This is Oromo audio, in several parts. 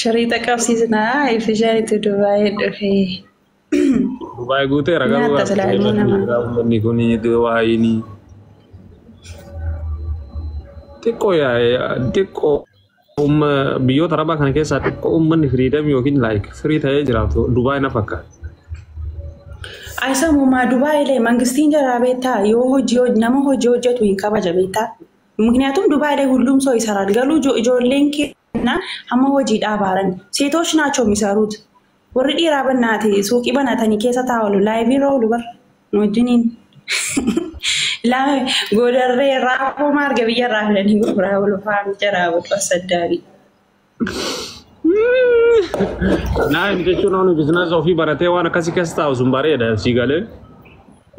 Shariixa qabsiisnaa ifishaanitu Dubaayii dhufee. Dubaay guuteera garuu Nyaata silaa ilmoo namaa. Uummanni kun waayini. Xiqqoo yaa'ee xiqqoo biyyoota arabaa kana keessaa xiqqoo uummanni freedom yookiin like free ta'ee jiraatu Dubaay na fakkaata. Aysamumaa Dubaay ላይ መንግስtiin ጀራ beektaa yoo hojii nama hojii hojjetu hin kabaja beektaa. ምክንያቱም ዱባይ ላይ ሁሉም ሰው ይሰራል። ገሉ ijoolleen keenya hamma hojii dhaabaaran ሴቶች ናቸው የሚሰሩት warri dhiiraa bannaati suuqii banatanii keessa taa'u live irra oolu bar nu wajjiniin Lame goodarree raafuu maarga biyya irraa fidanii gurguraa oolu faan jaraa godhu asaddaabii. Naan jechuun namni business ofii baratee waan akkasii keessa taa'u sun bareeda sii galee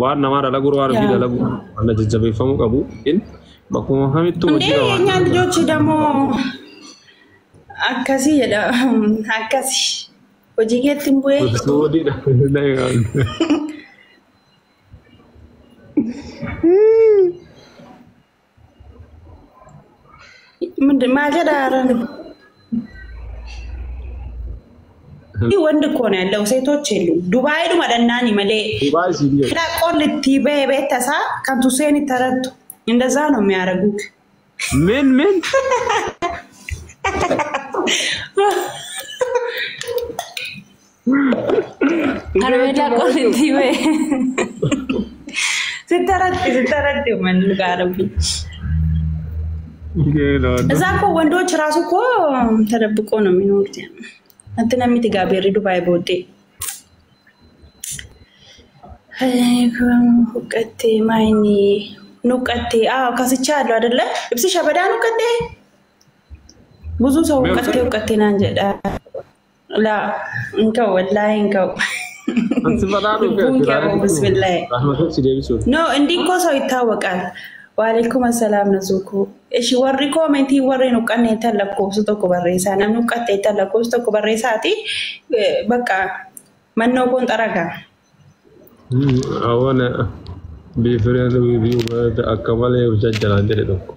waan namaa dalagu waan ofii dalagu waan jajjabeeffamuu qabu. Bakkuma kamittuu እንዴ hojii qaba. የእኛ ልጆች ደግሞ akkasii jedha akkasii hojii keetti hin bu'ee. Suudiidha. ምንድን maal jedha haaraan? ወንድ እኮ ነው ያለው፣ ሴቶች የሉም። ዱባይ dhuma dhannaani malee Dubaay siin jedhu. ቆልቲ ቤተሳ ከንቱሴን ተረቱ እንደዛ ነው የሚያደርጉት። ምን ምን Harmeela ቆልቲ ስተረቲ ስተረቲ ምን ጋረብ እዛ እኮ ወንዶች ራሱ እኮ ተደብቆ ነው የሚኖሩት። እንትን የሚትጋቤሪ ዱባይ ቦዴ ሁቀቴ ማይኒ ኑቀቴ አዎ ከስቻ አለው አይደለ? ibsi shabadaa nuqatte ብዙ ሰው ሁቀቴ ሁቀቴ ናን jedha ላ እንከው ወላሂ እንከው Ansi badhaadhu ልቡን ከው ብስሚላህ Rahmatuun si deebisuuf. No እንዲህ እኮ ሰው ይታወቃል። ዋሌኩም አሰላም ነዙኩ እሺ warri koomentii warri nuqqanne tan lakkoofsa tokko barreessaa namni nuqqatte tan lakkoofsa tokko barreessaati bakka mannoo koon xaragaa. I wanna be friends with you but akka malee of jajjalaan jedhe tokko.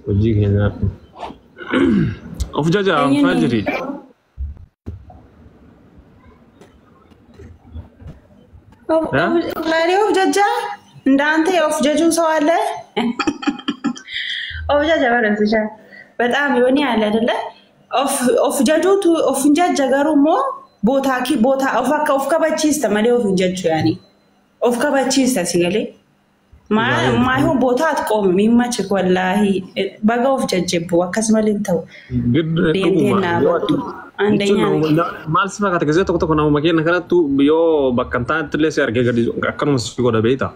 Hojii keenyaaf. Of jajaa Eenyuun? fajiri. ላሪ of jajja እንዳንተ of ጀጁ ሰው አለ? of jajja barreessisha በጣም የሆነ ያለ አይደለ? of jajuutu of hin jajja garuu immoo bootaa ki bootaa of akka of kabachiista malee of hin jajju yaani of kabachiista si galee ማይሆን ቦታ አትቆምም። ይመችክ ወላሂ baga of jajjebbu akkasumallee hin ta'u. Deemtee naa battu. አንደኛ Maal si fakkaata gisee tokko tokko namuma keenya kanattu yoo bakka hin taanetti illee si argee gadi akkanuma si godha beektaa.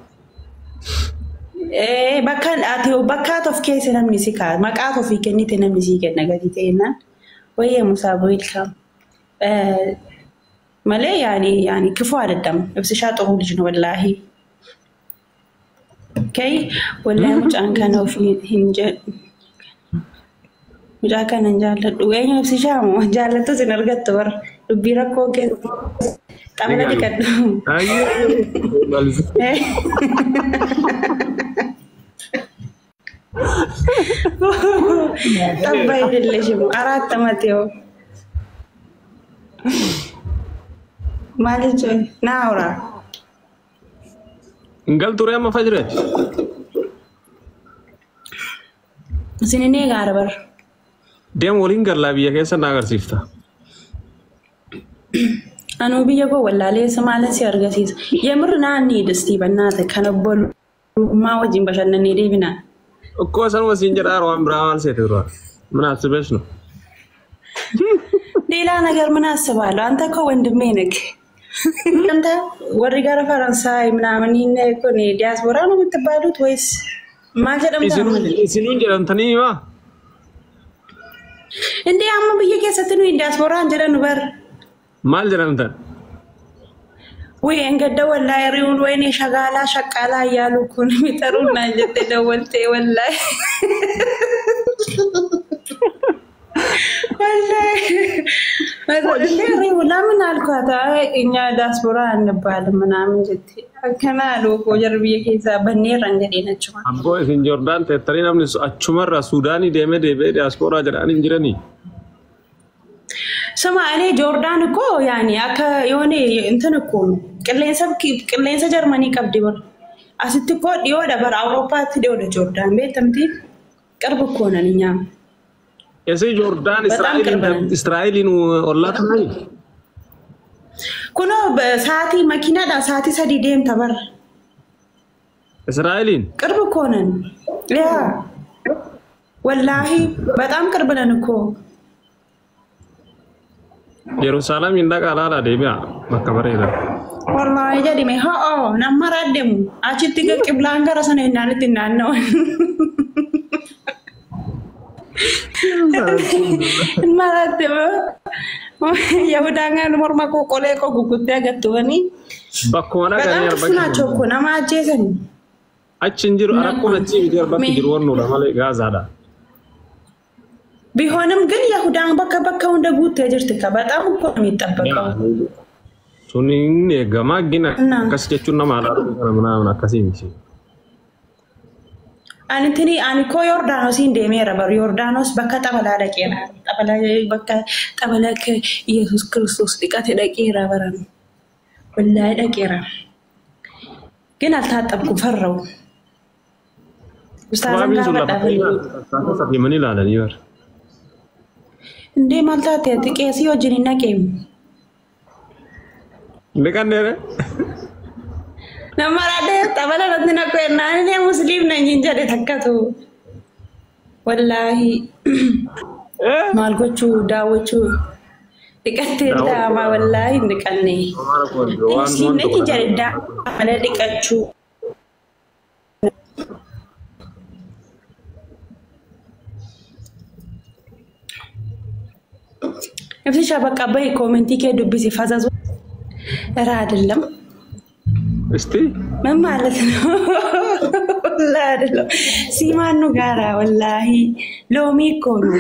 Bakka ati bakka of keessa namni si kaa maqaa ofii kennite namni sii kenna gadi ta'ennaan wayyee Musaa welcome malee yaani yaani ክፉ አይደለም። ibsishaa ጥሩ ልጅ ነው ወላሂ ከይ ወላሂ mucaan kana ofii hin jedhu mucaa kana hin jaalladhu eenyu ibsishaa moo jaallattus hin argattu bara dubbii rakkoo keessa xabala dhiqadhu. ጠባ አይደለሽም። አራት ዓመት ይኸው ማለት ና አውራ Hin galtu ree amma fajire? Isin gaara bar Deem waliin gallaa biyya keessa na agarsiifta. Anuu biyya koo wallaalee maalan si argisiisa. የምር ና እንሂድ እስቲ በእናትህ ከነበሉማ wajjin bashannanee deebina. እኮ sanuma siin jedhaa waan biraa maal seete dura? ምን አስበሽ ነው? ሌላ ነገር ምን አስባለሁ? አንተ እኮ ወንድሜ ነህ። አንተ warri gara ፈረንሳይ ምናምን kun ዲያስፖራ ነው የምትባሉት ወይስ maal jedhamtan? Isinuun jedhamtanii himaa? እንዴ amma biyya keessatti nuyi diyaaspooraan jedhanu bar Maal jedhamtan? ወይ እንገደ ወላሂ ሪውን ወይኔ ሸጋላ ሸቃላ እያሉ እኮ ነው የሚጠሩና jette ደወልቴ ወላሂ ወላሂ እንዴ ሪው ለምን አልኳት። አይ እኛ ዲያስፖራ አንባልም ምናምን jette akkana alu koo jarri biyya keessaa banneerra hin jedheen achuma. Abboo isin Jordaan teettanii namni achumarraa Suudaanii deemee deebi'ee diyaaspooraa jedhanii hin jiranii? ስማ እኔ ጆርዳን እኮ ያኔ አከ የሆነ እንትን እኮ ነው qilleensa qilleensa Jarmanii qabdi bar asitti እኮ dhiyoodha bar Awurooppaatti dhiyoodha Joordaan beektamti ቅርብ እኮ ነን እኛም። Esi Joordaan በጣም ቅርብ ነን። Israa'eliin ollaa ta'anii? Kunoo sa'aatii makiinaadhaan sa'aatii 3 deemta bar. Israa'eliin? ቅርብ እኮ ነን። ያ ወላሂ በጣም ቅርብ ነን እኮ። Yerusaalemiin dhaqaa ilaalaa deebi'a bakka bareeda. Wallaahi jedhime ho'oo nama raaddeemu achitti qiblaan gara sana hinnaanitti hin naanna'u. Nama raaddeemu Yahudaan kan morma koo qolee koo gugguttee agartuwanii. Bakkuma በጣም dhaqanii ክፉ ናቸው እኮ nama ajjeesani. Achi hin jiru rakkoon achi miti bakki jiru wannuudha malee Gaazaadha. ቢሆንም ግን የሁዳን በከ በከ እንደ ጉቴ ጅርት በጣም እኮ ነው የሚጠበቀው። Sun inni eegamaa gina እና akkas jechuun nama alaa kana ምናምን akkasii miti. አንትኒ አኒ ኮ ዮርዳኖሲን deemeera bar ዮርዳኖስ bakka xabalaa dhaqeera xabala bakka xabala ኢየሱስ ክርስቶስ dhiqate dhaqeera baran ወላሂ dhaqeera ግን አልታጠብኩም ፈራው። ኡስታዝን Kabaabiin sun lafa gaafadhaa deemanii ilaalanii bar. እንዴ ማልታቴ ati qeesii wajjin hin dhaqeem. Dhiqanneere. Nama raadee xabala irratti naqu ennaan inni musliim naan hin jedhe takkatu. Wallaahi maal gochuu daawwachuu dhiqattee daamaa wallaahi hin dhiqanne. Musliim naan hin jedhe malee dhiqachuu. Ibsishaa bakka bahi koomentii kee dubbisi fazazu. እረ አይደለም። እስቲ ምን ማለት ነው? ወላሂ አይደለም። ሲማኑ ጋራ ወላሂ ሎሚ እኮ ነው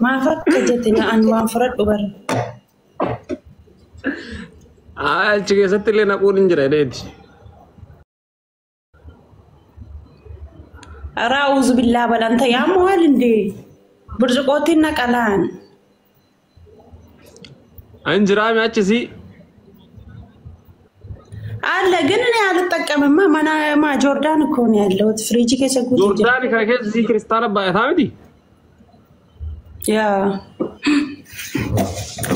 ማፈክ ጀትና አንዋን ፍረዱ በር achi keessatti illee naquun hin jira jedheeti. ኧረ አዑዙ ቢላ በላንተ ያመዋል እንዴ? ብርጭቆቴን ነቀላን Hin jiraame achisi. አለ ግን እኔ አልጠቀምማ። መናማ ጆርዳን እኮ ነው ያለሁት። ፍሪጅ keessa guutuu jira. Joordaani kana keessa sii kiristaana baay'ataa miti. ያ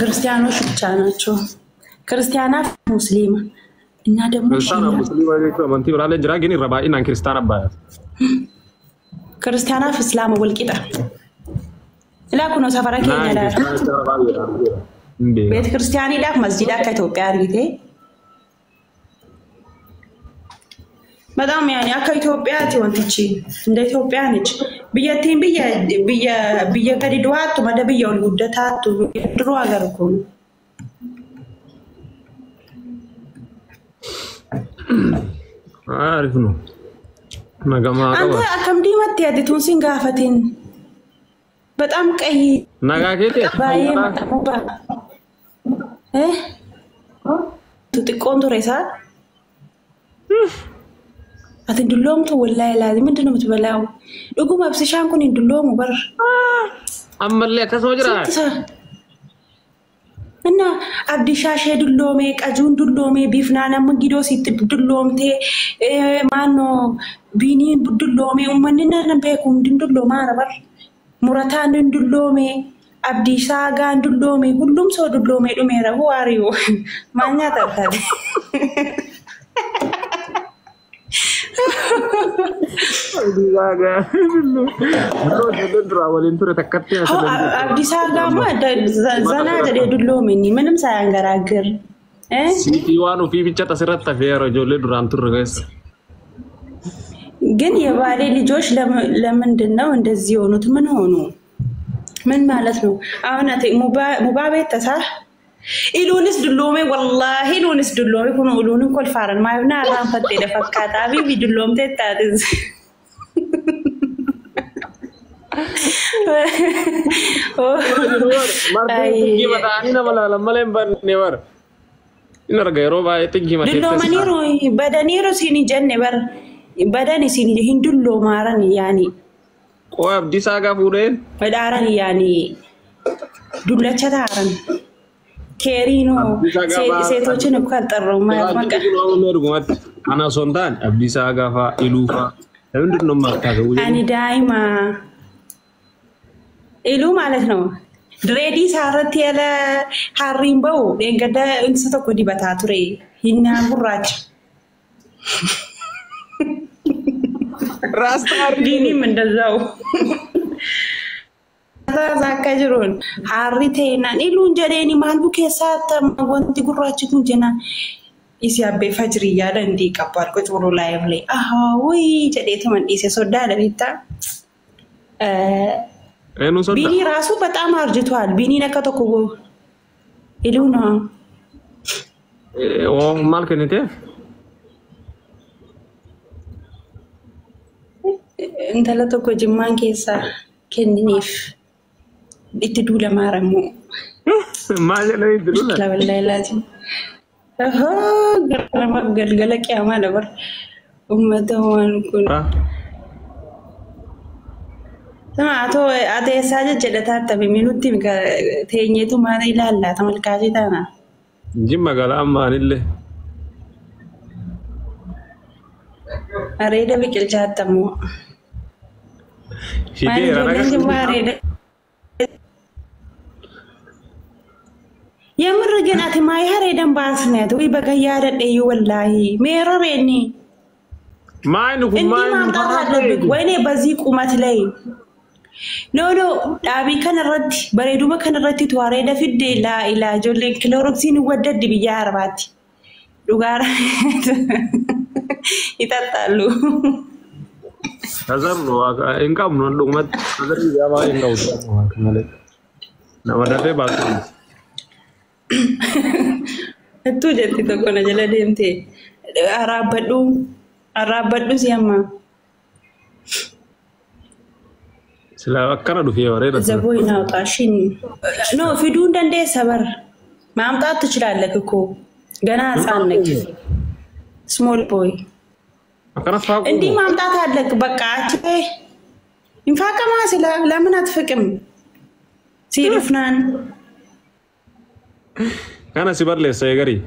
ክርስቲያኖች ብቻ ናቸው። ክርስቲያናት ሙስሊም እና ደግሞ Kiristaana musliima jechuun amantii biraallee jira gin irra baay'inaan kiristaana baay'ata. ክርስቲያናፍ እስላም ወልቂጣ ilaa kunoo safara keenya Naan laala. kiristaana irra baay'eedha. Hin beeku. ቤተ ክርስቲያኒidhaaf masjida akka Itoophiyaa argite. በጣም ያኔ akka Itoophiyaati wantichi እንደ ኢትዮጵያ ነች። biyyattiin biyya biyya biyya gadi du'aattu mada biyya ol guddataattu ድሮ ሀገር እኮ ነው። አሪፍ ነው። Nagamaa አንተ qaba. akkam diimatti ati tun sin gaafatin በጣም ቀይ Nagaa keetii baay'ee maqaa xiqqoon ture isaa ati hin dulloomtu wallaahi laati ምንድን ነው የምትበላው? dhuguma ibsishaan kun hin dulloomu bar Ammallee akkasuma jira. ስንት ሰ እና abdii shaashee dulloomee qajuun dulloomee biifnaan amma gidoo sitti dulloomtee maannoo biiniin dulloomee uummanni nan beeku hundi dulloomaara bar murataan hin dulloomee abdii saagaan dulloomee ሁሉም ሰው dulloomee dhumeera who are you maal nyaata taate? Yeroo ijoolleen duraa waliin ture takkatti abdii saagaama ዘና jedhee dulloome inni ምንም ሳያንገራግር እ Siitii waan ofii bicha asirratti hafee yeroo ijoollee duraan turre keessa. ግን የባሌ ልጆች ለምንድን ነው እንደዚህ የሆኑት? ምን ሆኑ? ምን ማለት ነው? አሁን አቴ ሙባ ቤት ተሳ ኢሉንስ ዱሎሜ ወላሂ ኢሉንስ ዱሎሜ ኩኑ ኢሉንን ኮልፋረን ማይብና አራን ፈጤ ደፈካታ ቢቢ ዱሎምቴ ታትዝ Marti xiggii mataanii nama laalan malee hin banne bara. Inni arga yeroo baay'ee xiggii mateetti. Dulloomaniiru badaniiru siin hin jenne bar badan isin hin dulloomaaran yaani Qoo abdii saagaa fuudheen badhaaran yaani Dullacha taaran ኬሪኖ ሴቶችን እኮ አልጠራውም። ማለት በቃ Ana osoo hin taane Abdiisaa Agaafaa Iluufaa ለምንድን ነው የማታገቡ? አኒ ዳይማ ኢሉ ማለት ነው ድሬዲ ሳረት ያለ ሀሪን በው ደንገዳ እንስ tokko dibataa ture hinnaa gurraacha ዲኒም እንደዛው akka jiruun harri ta'inaan iluun jedheeni maal bukeessaa wanti gurraachi kun jennaan isi abbee fajrii yaada indii qabbaal ቁጭ ብሎ ላይቭ ላይ አሃ ወይ jedheetuman dhiise soddaadha beektaa. Eenyu sodda? ቢኒ ራሱ በጣም አርጅቷል። ቢኒን akka tokko ኢሉ ነው Maal kenniteef? Intala tokko jimmaan keessaa kenniniif itti duulamaa rammoo. Maal jedhanii itti duulan? Labalaa Garamaaf galgala qiyaamaa dabar uummata waan kun. Atoo ati eessaa jajjedhataa taphime nutti teenyeetu maal ilaallaa tamalkaasii taana. Jimma galaa amma anillee. Areeda biqilchaatti ammoo. Maal ijoolleen jimmaa areeda. የምር ግን ati maayii hareedan baasneet ወይ በገያ ደደዩ ወላሂ ሜረሬኒ Maayini kun እንዲህ maayini ማምጣት አለብህ። ወይኔ በዚህ ቁመት ላይ ኖ ኖ dhaabii kanarratti bareeduma kanarratti tu areeda fidde laa ilaa ijoolleen kilooroksiin waddaddi biyya arabaatti dhugaara ixaxxaallu. Tasarru hin qabnu dhugumatti tasarri biyyaa baay'ee hin qabu malee. Nama dafee baasu. Hattuu jetti tokko na jala deemte araabbadhu araabbadhu si amma. Silaa akkana dhufee bareeda. ዘቦይ ናውጣ እሺ ኖ ፊዱን dandeessa በር ማምጣት ትችላለህ እኮ ገና ህፃን ነህ። ስሞል ቦይ Akkana faaqu. እንዲህ ማምጣት አለክ። በቃ አቼ ይንፋቀማ ስለ ለምን አትፍቅም? ሲሩፍናን Kana si balleessa eegarii.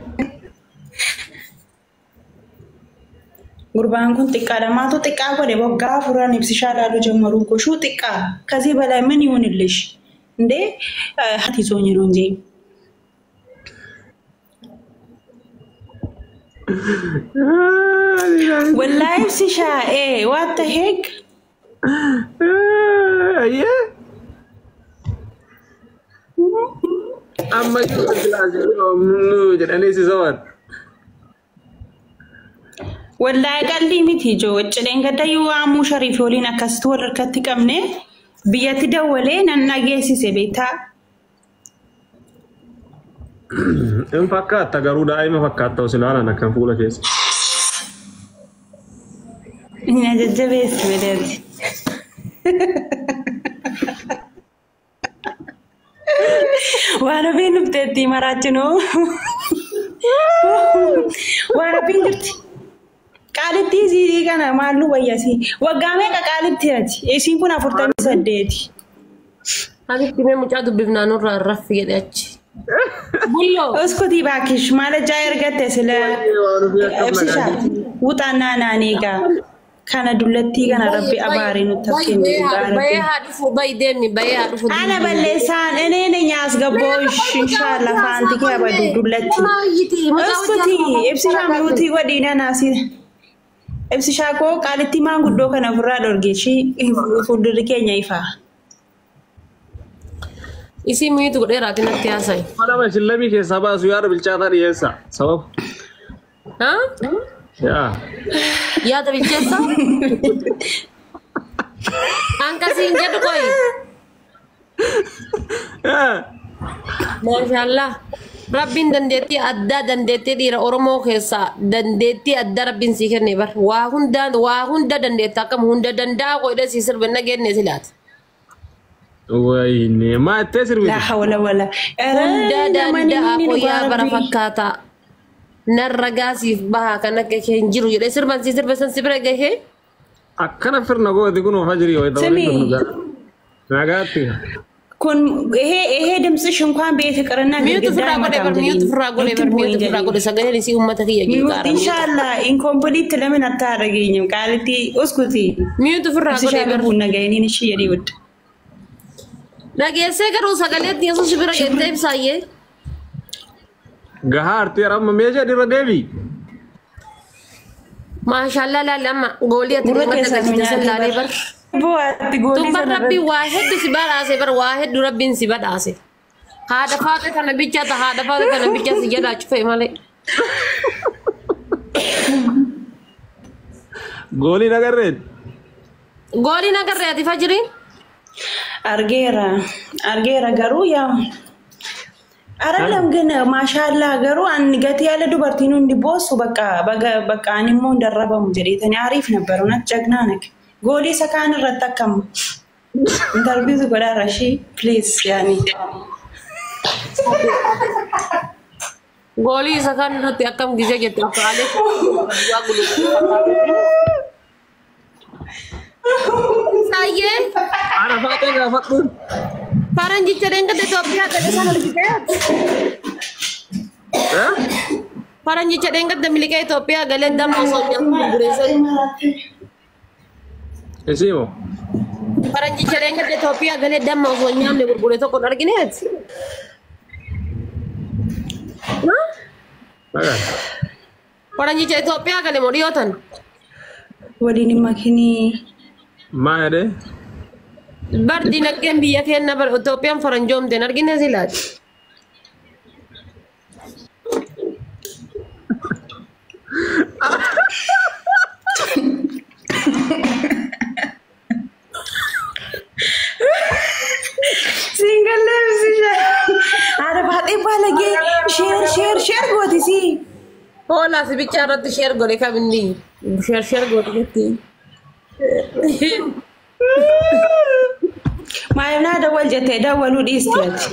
Gurbaan kun xiqqaadha. Maatu xiqqaa godhe waggaa afuran ibsishaa laalu ጀመሩ እኮ ሹ xiqqa ከዚህ በላይ ምን ይሁንልሽ እንዴ? ሀት ይዞኝ ነው እንጂ ወላሂ ibsishaa what the heck. Ayyee. Amma jedhanii si soban. Wallahi qalbii miti ijoo cidheen gaddayyuu waamuu shariif waliin akkasitti wal harkatti qabne biyyatti dawwalee nan dhageessise beektaa. In fakkaatta garuu daa'ima fakkaatta osoo ilaalan akkan fuula keessa. Na jajjabeessi maleeti. Waan ofiin dhufteetti maraachinuu. Waan ofiin jirti. Qaalittii isii kana maalluu wayyasii. Waggaa meeqa qaalitti ati? Isiin kun 48. Asitti mee mucaa dubbifnaa nurraa raffi jedhe achi. Bulloo. Uskutii baakish maal ajaa ergatte sila ibsishaa wuxaannaa naanii egaa kana dullattii kana rabbi abaaree nutti akka kennu. Bayee haa dhufu bayi deemi bayee haa dhufu. Ana balleessaan እኔ ነኝ አስገባሁሽ። ኢንሻአላህ ፋንቲ ከበዱ ዱለቲ እስኩቲ ibsishaa miutii godhiina naasi ibsishaa koo qaalittii maanguddoo kana ofirraa dhorgeeshi fuuldurri keenya ifaa. Isii miitu godheeraati natti haasa'i. Nama isin lamii keessaa baasu yaada bilchaataa dhiyeessa. Sababa. Haa? Yaa. Yaada bilcheessaa? Akkasiin jedhu qoyi. Maashaallah. Rabbiin dandeettii addaa dandeettii dhiira Oromoo keessaa dandeettii addaa rabbiin sii kenne bar. Waa hundaan waa hunda dandeetta akkam hunda danda'a qoyidha sii sirbe nageenne silaati. Wayne maa ittee sirbitu? Laa hawla wala. Hunda danda'a qoyyaa bara fakkaataa. Narra gaasiif bahaa kan akka kee hin jiru jedhee sirban sii sirbe san si bira gahee. Akkana firna gooti kun ofa jirii wayita Simi. Nagaatti. Kun ይሄ ድምፅሽ እንኳን ቤት ይቅርና Mute ግድግዳ ofirraa godhe አይመታም bar mute jedheen. ofirraa godhe bar Nutti mute bu'in ofirraa jedheen. godhe sagaleen isii uummata kiyya jeeqaara. ኢንሻአላ ኢንኮምፕሊት ለምን አታደርገኝም? ቃልቲ እስኩቲ Mute ofirraa ibsishaa godhe bar. lubbuun nagayiniin ishii jedhee wad. Dhageessee garuu sagaleen Yesuus bira geettee ibsaayyee. Gahaa artii amma meeshaa irra deebi. Maashaallah laalli amma goolii ati Gurra deematti keessaa nu galchite san nyaate laalee bar. bar. Bu'aatti goolii Tun bar sana rabbiin irratti. waa hedduu si badhaase bar waa hedduu rabbiin si badhaase. Haadha faate kana bicha ta haadha faate kana bicha si jedhaa cufe malee. Gooliin agarreen. Gooliin agarree ati fajiriin. Argeera argeera garuu yaa አይደለም ግን ማሻላ garuu ani gatii yaala dubartiin hundi boossu በቃ በቃ ani immoo hin darrabamu jedheetani ariif ነበር እውነት ጀግና ነክ goolii isa kaan irratti akkam interview godhaarra ishii please yaani Goolii isa kaan irratti akkam gisee jette akka alee. Saayyee Ana faatee gaafadhu. faranjicha dheengadda Itoophiyaa gale sana argitee. Faranjicha dheengadda miliqee Itoophiyaa galee damma osoo nyaatu gurgureessan. Isii moo? Faranjicha dheengadda Itoophiyaa galee damma osoo hin nyaanne gurgure tokko hin argineeti. Nagaa. Faranjicha Itoophiyaa gale moo dhiyootan? Waliin hin makinii Maa jedhee? Bar dinagdeen biyya keenya bar Itoophiyaan faranjoomte hin argine silaati. Single haadha baatee baalagee share share share gooti sii. Hoolaa si bichaa irratti share godhe kam inni share share godhe jetti. Maayif naa dawwal jettee dawwaluu dhiisti ati.